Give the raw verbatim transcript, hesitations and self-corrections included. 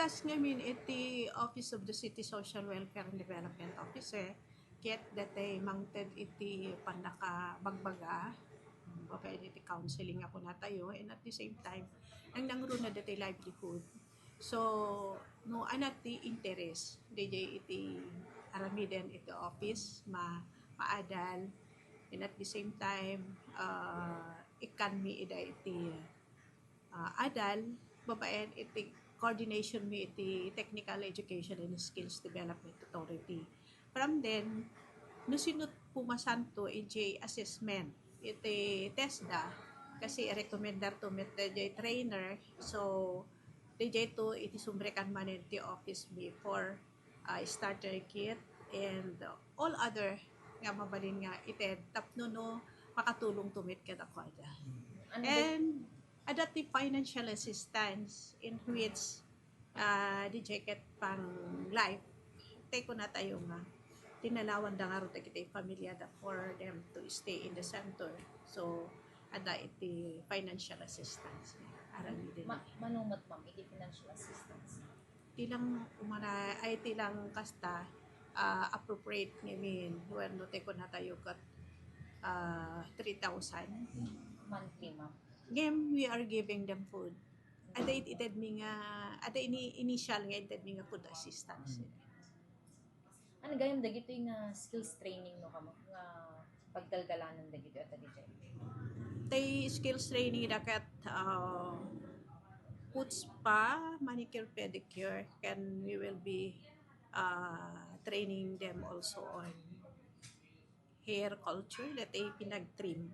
Yes, ngamin iti Office of the City Social Welfare and Development Officer, ket dati mangted iti pannakabagbaga, babaen iti counseling a kunatayo, and at the same time, nangnangruna dati livelihood. So, no, anat ti interes, diay iti aramiden iti office, ma-, maadal, and at the same time, ah, ikkanmi ida iti ah, adal, babaen iti coordination mi iti Technical Education and Skills Development Authority. From then, no sino pumasanto iti assessment, iti TESDA, kasi i-recommendar to met dayjay trainer. So, dayjay to iti sumrekan manen ti office mi for, ah, starter kit and all other nga mabalin nga ited tapno no makatulong to met kadakuada. Ano ba And adda ti financial assistance in which, ah, diay ket pang life. Tay kunatayo nga, tinalawanda ngarud dagiti pamiliada for them to stay in the center. So, adda iti financial assistance nga aramiden. Ma-, mano met, ma'am, iti financial assistance? Ti lang umara-, ay, ti lang kasta, ah, appropriate ngamin, wenno ti kunatayo ket, ah, three thousand. Monthly, ma'am. Ngem, we are giving them food. Adda it-, itedmi nga, adda ini-, initial nga itedmi nga food assistance. Ano gayam dagitoy nga skills training no kamo nga pagdaldalanan dagitoy a tagidiay? Tay skills training ida ket, ah, foot spa, manicure, pedicure, and we will be, ah, training them also on hair culture, dati pinag-trim.